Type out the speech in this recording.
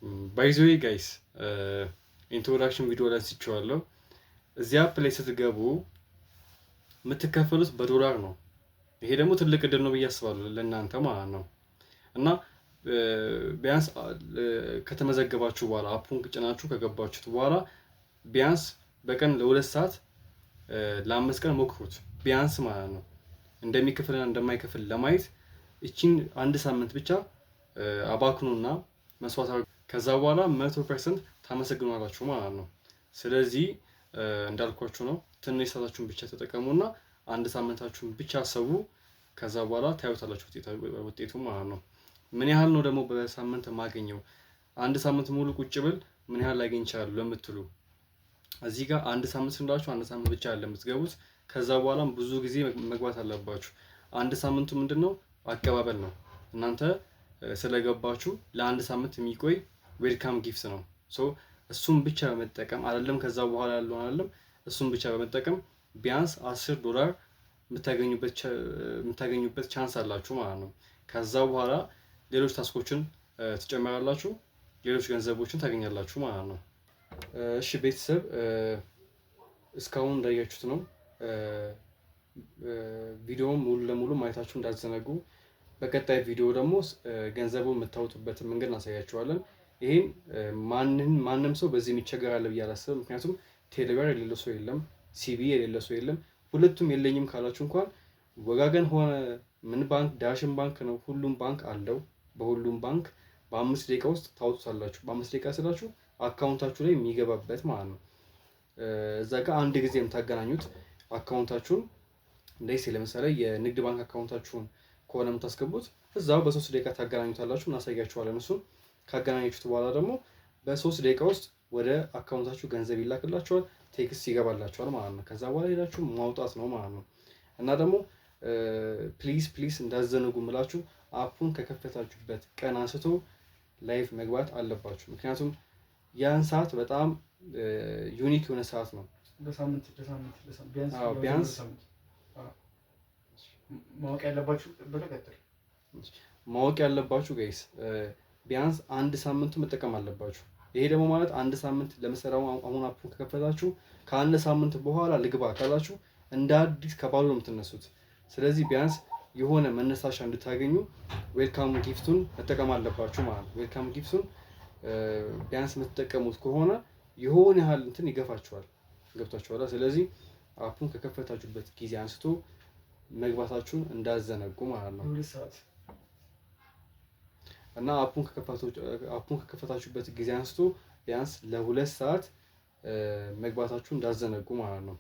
By the way guys፣ introduction ቪዲዮ ላይ አንስቼዋለሁ። እዚህ app ላይ ስትገቡ የምትከፈሉት በዶላር ነው። ይሄ ደግሞ ትልቅ እድል ነው ብዬ አስባለሁ ለእናንተ ማለት ነው። እና ቢያንስ ከተመዘገባችሁ በኋላ፣ app ኡን ጭናችሁ ከገባችሁት በኋላ ቢያንስ በቀን ለ2 ሰዓት ለ5 ቀን ሞክሩት ቢያንስ ማለት ነው። እንደሚከፍልና እንደማይከፍል ለማየት እቺን አንድ ሳምንት ብቻ አባክኑና መስዋዕት፣ ከዛ በኋላ 100% ታመሰግኗላችሁ ማለት ነው። ስለዚህ እንዳልኳችሁ ነው። ትንሽ ሰዓታችሁን ብቻ ተጠቀሙና አንድ ሳምንታችሁን ብቻ አሰቡ። ከዛ በኋላ ታዩታላችሁ ውጤቱ ማለት ነው። ምን ያህል ነው ደግሞ በሳምንት የማገኘው፣ አንድ ሳምንት ሙሉ ቁጭ ብል ምን ያህል ላገኝ እችላለሁ ለምትሉ፣ እዚህ ጋር አንድ ሳምንት ስንላችሁ አንድ ሳምንት ብቻ አይደለም የምትገቡት። ከዛ በኋላም ብዙ ጊዜ መግባት አለባችሁ። አንድ ሳምንቱ ምንድን ነው? አቀባበል ነው። እናንተ ስለገባችሁ ለአንድ ሳምንት የሚቆይ welcome gift ነው። So እሱን ብቻ በመጠቀም አይደለም፣ ከዛ በኋላ ያለውን አይደለም፣ እሱን ብቻ በመጠቀም ቢያንስ 10 ዶላር የምታገኙበት chance አላችሁ ማለት ነው። ከዛ በኋላ ሌሎች task ኦችን ትጨምራላችሁ፣ ሌሎች ገንዘቦችን ታገኛላችሁ ማለት ነው። እሺ ቤተሰብ፣ እስካሁን እንዳያችሁት ነው። ቪዲዮውን ሙሉ ለሙሉ ማየታችሁ እንዳትዘነጉ። በቀጣይ ቪዲዮ ደግሞ ገንዘቡን የምታወጡበትን መንገድ እናሳያችኋለን። ይህን ማንም ሰው በዚህ የሚቸገር አለ ብዬ አላስብም። ምክንያቱም ቴሌብር የሌለው ሰው የለም፣ CBE የሌለ ሰው የለም። ሁለቱም የለኝም ካላችሁ እንኳን ወጋገን ሆነ ምን ባንክ፣ ዳሽን ባንክ ነው፣ ሁሉም ባንክ አለው። በሁሉም ባንክ በ5 ደቂቃ ውስጥ ታወጡታላችሁ። በ5 ደቂቃ ስላችሁ account ኣችሁ ላይ የሚገባበት ማለት ነው። እዛ ጋር አንድ ጊዜ የምታገናኙት account ኣችሁን እንደዚህ ለምሳሌ የንግድ ባንክ account ኣችሁን ከሆነ የምታስገቡት እዛው በ3 ደቂቃ ታገናኙታላችሁ። እናሳያችኋለን። እሱን ካገናኛችሁት በኋላ ደግሞ በ3 ደቂቃ ውስጥ ወደ account ኣችሁ ገንዘብ ይላክላችኋል፣ text ይገባላችኋል ማለት ነው። ከዛ በኋላ ሄዳችሁ ማውጣት ነው ማለት ነው። እና ደግሞ please please እንዳትዘነጉ ምላችሁ app ኡን ከከፈታችሁበት ቀን አንስቶ live መግባት አለባችሁ። ምክንያቱም ያን ሰዓት በጣም unique የሆነ ሰዓት ነው። ለሳምንት ለሳምንት ለሳምንት ቢያንስ። አዎ፣ ቢያንስ። ለሳምንት። አዎ። ማወቅ ያለባችሁ ብለህ ቀጥል። ማወቅ ያለባችሁ guys፣ ቢያንስ አንድ ሳምንቱ መጠቀም አለባችሁ። ይሄ ደግሞ ማለት አንድ ሳምንት ለምሳሌ አሁን app ኡን ከከፈታችሁ ከአንድ ሳምንት በኋላ ልግባ ካላችሁ እንደ አዲስ ከባዶ ነው የምትነሱት። ስለዚህ ቢያንስ የሆነ መነሳሻ እንድታገኙ welcome gift ኡን መጠቀም አለባችሁ ማለት ነው። Welcome gift ኡን ቢያንስ የምትጠቀሙት ከሆነ የሆነ ያህል እንትን ይገፋችኋል። ገብቷችኋል? ስለዚህ app ኡን ከከፈታችሁበት ጊዜ አንስቶ መግባታችሁን እንዳትዘነጉ ማለት ነው። 2 ሰዓት። እና app ኡን ከከፈታችሁበት ጊዜ አንስቶ ቢያንስ ለ2 ሰዓት መግባታችሁን እንዳትዘነጉ ማለት ነው።